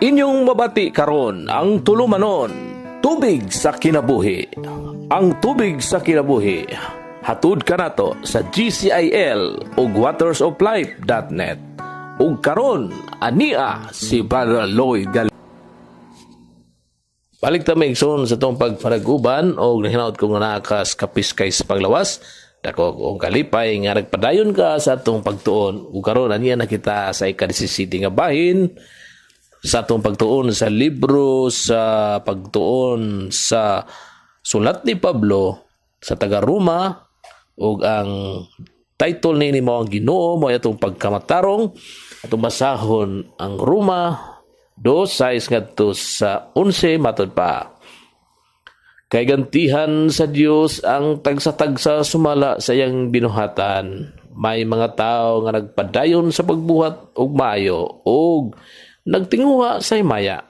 Inyong mabati karon ang tulumanon, Tubig sa Kinabuhi. Ang Tubig sa Kinabuhi, hatud kanato sa GCIL ug watersoflife.net. Ug karon ania si Brother Lloyd Gal. Balik ta, mga igsoon, sa atong pagpanag-uban og nahinaot ko nga naa kas kapiskay sa paglawas. Dako kong kalipay nga nagpadayon ka sa atong pagtuon ug karon ania na kita sa ika-17 nga bahin sa atong pagtuon sa libro sa pagtuon sa sulat ni Pablo sa taga Roma, ug ang title niini mao "Ang Ginoo mao atong pagkamatarong". Atong basahon ang Roma 2:6 ngadto sa 11. Matod pa, "Kay gantihan sa Dios ang tagsa-tagsa sumala sa iyang binuhatan. May mga tao nga nagpadayon sa pagbuhat og maayo ug nagtinguha sa himaya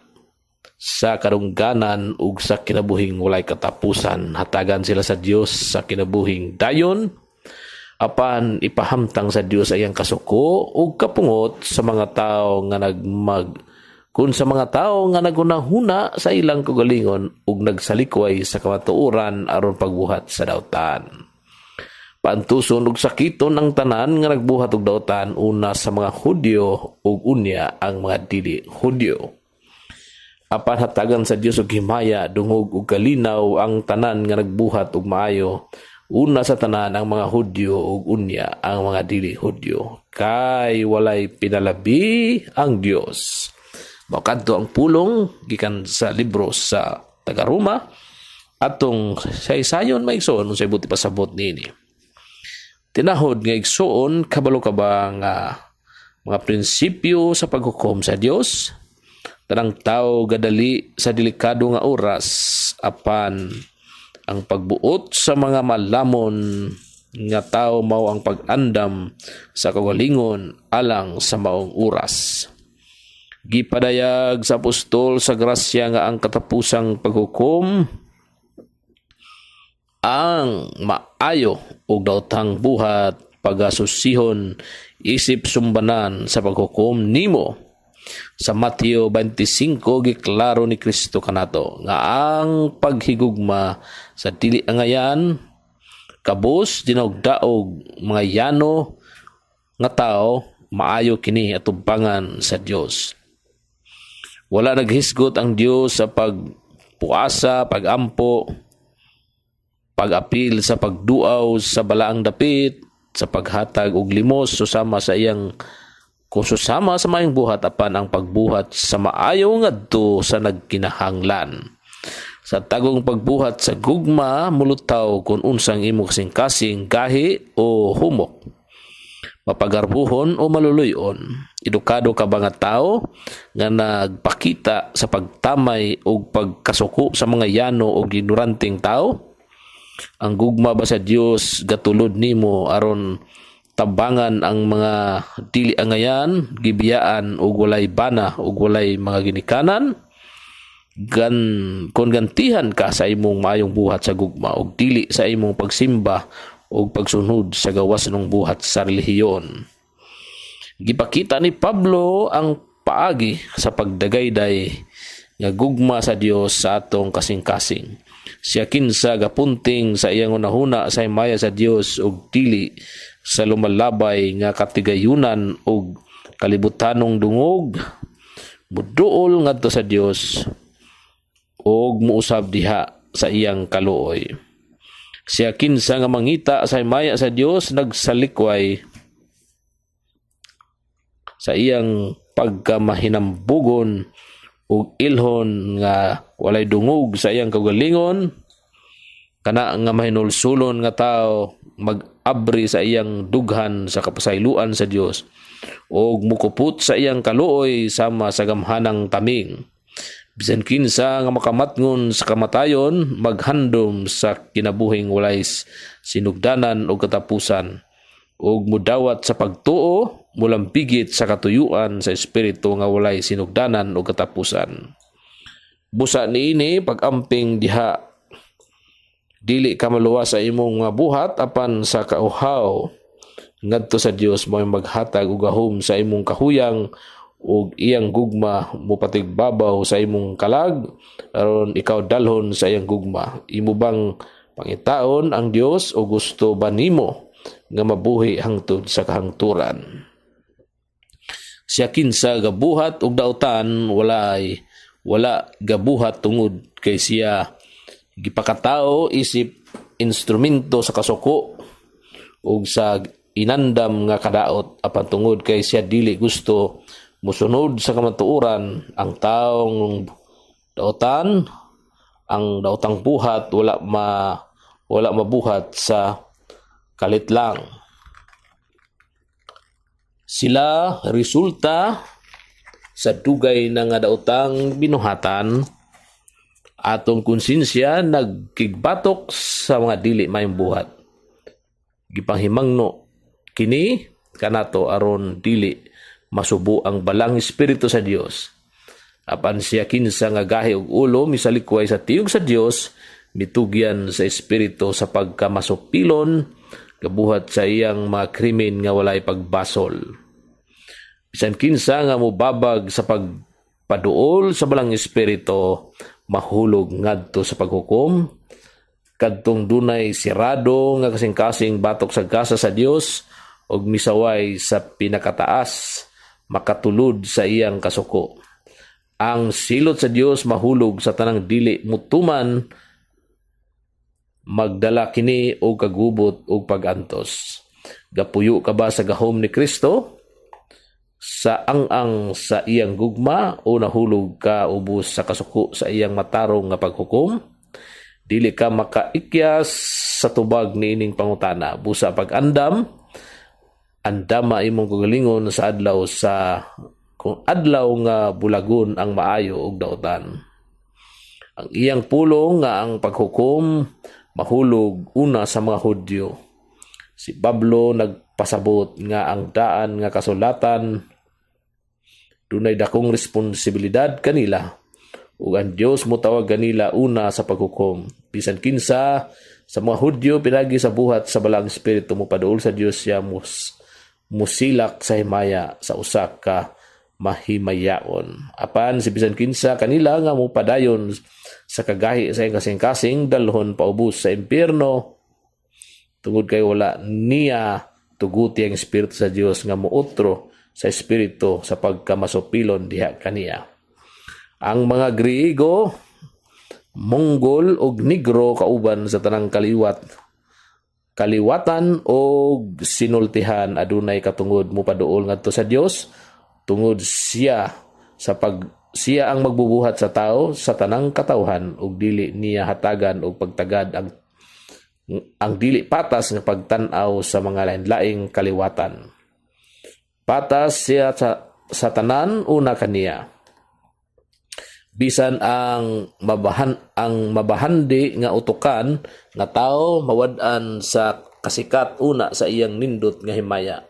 sa kadungganan ug sa kinabuhing walay katapusan. Hatagan sila sa Dios sa kinabuhing dayon. Apan ipahamtang sa Dios ang iyang kasuko ug kapungot sa mga tao nga nagmag kun sa mga tao nga nagunahuna sa ilang kaugalingon ug nagsalikway sa kamatuoran aron pagbuhat sa dautan. Paantuson ug sakiton ang tanan nga nagbuhat og dautan, una sa mga Hudyo ug unya ang mga dili Hudyo. Apan hatagan sa Dios og himaya, dungog ug kalinaw ang tanan nga nagbuhat og maayo, una sa tanan ang mga Hudyo ug unya ang mga dili Hudyo. Kay walay pinalabi ang Dios." Mao kadto ang pulong gikan sa libro sa taga Roma. Atong saysayon, mga igsoon, unsay buot ipasabot niini. Tinahod nga igsuon, kabalo ka ba nga mga prinsipyo sa paghukom sa Dios? Tanang tao gadali sa delikado nga oras, apan ang pagbuot sa mga malamon nga tao mao ang pag-andam sa kaugalingon alang sa maong oras. Gipadayag sa apostol sa grasya nga ang katapusang paghukom, ang maayo ug daotang buhat pagasusihon isip sumbanan sa paghukom nimo. Sa Mateo 25, giklaro ni Kristo kanato nga ang paghigugma sa dili angayan kabus dinugdaog mga yano nga tao, maayo kini atubangan sa Dios. Wala naghisgot ang Dios sa pagpuasa, pagampo, pag-apil sa pagduaw sa balaang dapit, sa paghatag og limos susama sa iyang kung susama sa maayong buhat, apan ang pagbuhat sa maayo ngadto sa nagkinahanglan. Sa tagong pagbuhat sa gugma, mulutaw kung unsang imo kasing-kasing, gahi o humok, mapagarbuhon o maluluyon. Edukado ka ba nga tao nga nagpakita sa pagtamay o pagkasuko sa mga yano o ignoranteng tao? Ang gugma ba sa Dios gatulod nimo aron tabangan ang mga dili angayan, gibiyaan ug walay bana ug walay mga ginikanan? Gan kon gantihan ka sa imong maayong buhat sa gugma ug dili sa imong pagsimba ug pagsunod sa gawas ng buhat sa relihiyon. Gipakita ni Pablo ang paagi sa pagdagayday nga gugma sa Dios sa atong kasing-kasing. Siya kinsa gapunting sa iyang hunahuna sa himaya sa Dios ug dili sa lumalabay nga katigayunan ug kalibutanong dungog, muduol ngadto sa Dios ug muusab diha sa iyang kaluoy. Siya kinsa nga mangita sa himaya sa Dios nagsalikway sa iyang pagkamahinambugon ug ilhon nga walay dungog sa iyang kaugalingon. Kana nga mahinulsulon nga tao mag-abri sa iyang dughan sa kapasayloan sa Dios ug mukupot sa iyang kaluoy sama sa gamhanang taming. Bisan kinsa nga makamatngon sa kamatayon maghandom sa kinabuhing walay sinugdanan o katapusan ug mudawat sa pagtuo, mulampigit sa katuyuan sa espiritu nga walay sinugdanan o katapusan. Busa niini, pag-amping diha dili ka maluwas sa imong mga buhat, apan sa kauhaw ngadto sa Dios mo maghatag og gahom sa imong kahuyang. Ug iyang gugma mopatigbabaw sa imong kalag aron ikaw dalhon sa iyang gugma. Imo bang pangitaon ang Dios o gusto ba nimo nga mabuhi hangtod sa kahangturan? Siya kinsa gabuhat og dautan, wala ay wala gabuhat tungod kay siya gipakatao isip instrumento sa kasuko ug sa inandam nga kadaot, apan tungod kay siya dili gusto musunod sa kamatuoran. Ang taong dautan, ang daotang buhat wala mabuhat sa kalit lang. Sila resulta sa dugay na nga daotang binuhatan. Atong konsensya nagkigbatok sa mga dili maayong buhat. Gipanghimangno kini kanato aron dili masubo ang Balaang Espiritu sa Dios. Apan siya kinsa nga gahi og ulo misalikway sa tingog sa Dios, mitugyan sa Espiritu sa pagkamasupilon, gabuhat sa iyang mga krimen nga walay pagbasol. Bisan kinsa nga mobabag sa pagpaduol sa Balaang Espiritu, mahulog ngadto sa paghukom kadtong dunay sirado nga kasing-kasing batok sa gasa sa Dios ug misaway sa pinakataas, makatulod sa iyang kasuko. Ang silot sa Dios mahulog sa tanang dili mutuman. Magdala kini og kagubot ug pagantos. Gapuyo ka ba sa gahom ni Kristo, sa ang-ang sa iyang gugma, o nahulog ka ubos sa kasuko sa iyang matarong nga paghukom? Dili ka makaikyas sa tubag niining pangutana. Busa pag-andam, andama imong kagalingon sa adlaw sa kung adlaw nga bulagon ang maayo ug dautan. Ang iyang pulong nga ang paghukom mahulog una sa mga Hudyo. Si Pablo nagpasabot nga ang daan nga kasulatan dunay dakong responsibilidad kanila ug ang Dios motawag kanila una sa paghukom. Bisan kinsa sa mga Hudyo pinagi sa buhat sa Balaang Espiritu mopaduol sa Dios, siya musilak sa himaya sa usa ka mahimayaon. Apan si bisan kinsa kanila nga mopadayon sa kagahi sa iyang kasing-kasing, dalhon paubos sa impyerno tungod kay wala niya tuguti ang Espiritu sa Dios nga muutro sa Espiritu sa pagkamasupilon diha kaniya. Ang mga Griego, Mongol ug Negro kauban sa tanang kaliwat kaliwatan og sinultihan adunay katungod mopaduol ngadto sa Dios tungod siya sa pag siya ang magbubuhat sa tao sa tanang katawhan ug dili niya hatagan og pagtagad ang dili patas nga pagtan-aw sa mga lain-laing kaliwatan. Patas siya sa tanan una kaniya. Bisan ang mabahandi nga utukan nga tao mawad-an sa kasikat una sa iyang nindot nga himaya.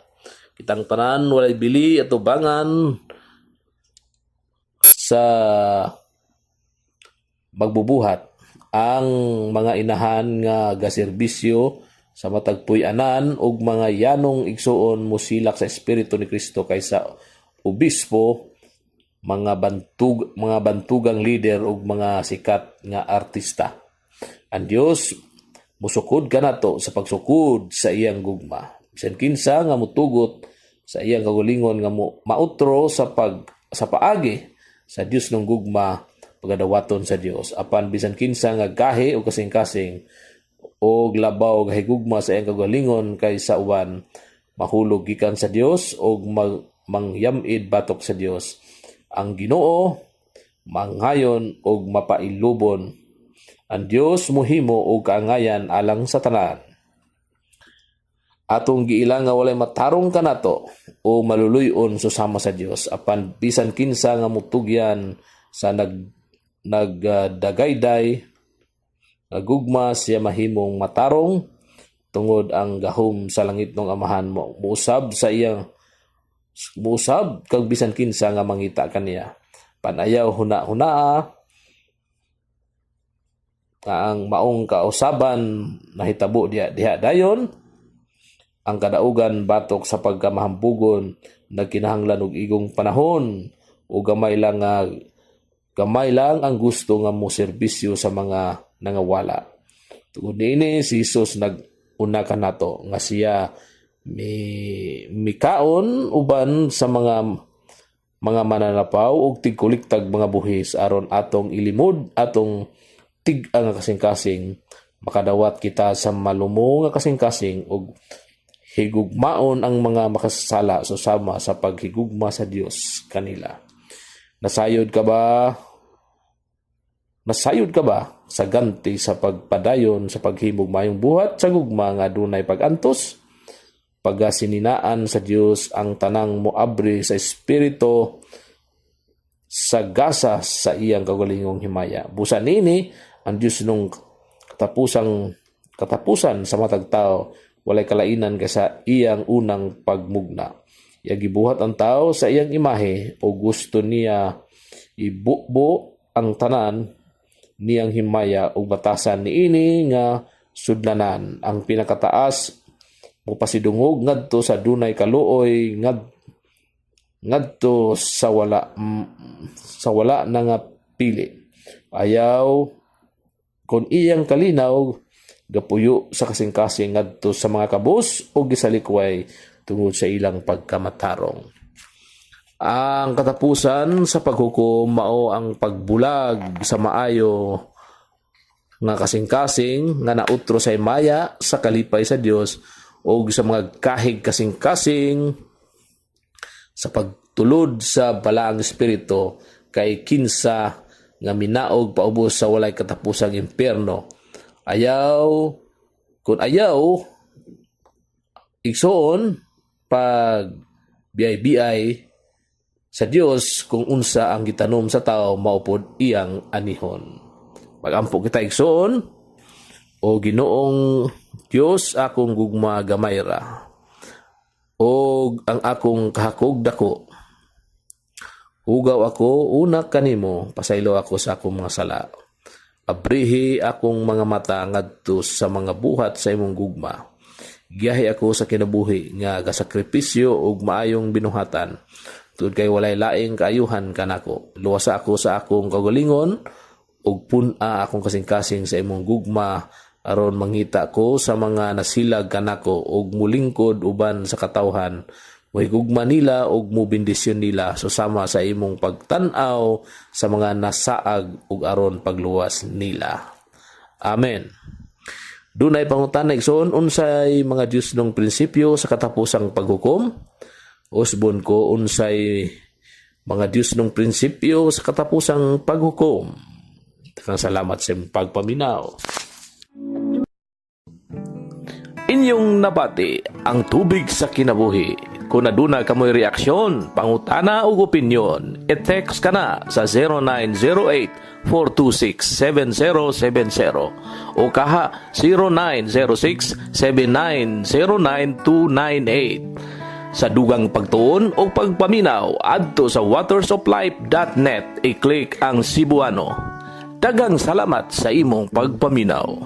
Kitang tanan walay bili atubangan sa magbubuhat. Ang mga inahan nga gaserbisyo sa matag puy-anan ug mga yanong igsuon mosilak sa Espiritu ni Kristo kaysa obispo, mga bantugang leader ug mga sikat nga artista. Ang Dios musukod kanato sa pagsukod sa iyang gugma. Bisan kinsa nga mutugot sa iyang kaugalingon nga mo, mautro sa paagi sa Dios ng gugma, pagadawaton sa Dios. Apan bisan kinsa nga gahi o kasing-kasing og labaw gahigugma sa iyang kaugalingon kaysa uban, mahulog gikan sa Dios og mangyamid batok sa Dios. Ang Ginoo manghayon og mapailubon. Ang Dios mohimo og kaangayan alang sa tanan. Atong giila nga walay matarong kanato o maluluy-on susama sa Dios, apan bisan kinsa nga mutugyan sa nagdagayday nga gugma, siya mahimong matarong tungod ang gahom sa langitnong Amahan mo muusab sa iyang muusab kag bisan kinsa nga mangita kaniya. Panayaw huna-hunaa nga ang maong kausaban nahitabo diha diha dayon. Ang kadaugan batok sa pagkamahambugon nagkinahanglan og igong panahon o gamay lang ang gusto nga mo serbisyo sa mga nangawala. Tungod niini, si Jesus nag-una kanato nga siya mi mikaon uban sa mga mananapaw ug tigkolektag mga buhis aron atong ilimod atong tig-a nga kasing-kasing, makadawat kita sa malumo nga kasing-kasing ug higugmaon ang mga makasasala susama sa paghigugma sa Dios kanila. Nasayod ka ba? Nasayod ka ba sa ganti sa pagpadayon sa paghimog maayong buhat sa gugma nga dunay pag-antos? Pagasininaan sa Dios ang tanang moabri sa espiritu sa gasa sa iyang kaugalingong himaya. Busa nini, ang Dios nung katapusang katapusan sa matag tao walay kalainan kaysa iyang unang pagmugna. Iya gibuhat ang tao sa iyang imahe o gusto niya ibubo ang tanan niyang himaya ug batasan niini nga sudlanan. Ang pinakataas mopasidungog ngadto sa dunay kaluoy ngadto sa wala na nga pili. Ayaw kon iyang kalinaw gapuyo sa kasing-kasing ngadto sa mga kabus o gisalikway tungod sa ilang pagkamatarong. Ang katapusan sa paghukom mao ang pagbulag sa maayo nga kasing-kasing nga nautro sa himaya sa kalipay sa Dios o sa mga kahig kasing-kasing sa pagtulod sa balaang espiritu kay kinsa nga minaog paubos sa walay katapusang impyerno. Ayaw kung ayaw, igsoon, pag BIBI sa Dios, kung unsa ang gitanom sa tao, mao pod iyang anihon. Magampo kita, igsoon. O Ginoong Dios, akong gugma gamay ra og ang akong kahakog dako. Hugaw ako una kanimo, pasaylo ako sa akong mga sala. Abrihi akong mga mata ngadto sa mga buhat sa imong gugma. Giyahi ako sa kinabuhi nga gasakripisyo ug maayong binuhatan. Tungod kay walay laing kaayuhan kanako. Luwasa ako sa akong kaugalingon ug pun-a akong kasing-kasing sa imong gugma aron mangita ko sa mga nasilag kanako ug mulingkod uban sa katawhan, mohigugma nila ug mobendisyon nila susama sa imong pagtan-aw sa mga nasaag ug aron pagluwas nila. Amen. Dunay pangutana, igsoon: unsay mga Diyosnong prinsipyo sa katapusang paghukom? Usbon ko, unsay mga Diyosnong prinsipyo sa katapusang paghukom? Daghang salamat sa imong pagpaminaw. Inyong nabati ang tubig sa kinabuhi. Kung aduna kamoy reaksyon, pangutana ug opinyon, i-text ka na sa 0908-426-7070 o kaha 0906-7909298. Sa dugang pagtuon o pagpaminaw, adto sa watersoflife.net, i-click ang Cebuano. Daghang salamat sa imong pagpaminaw.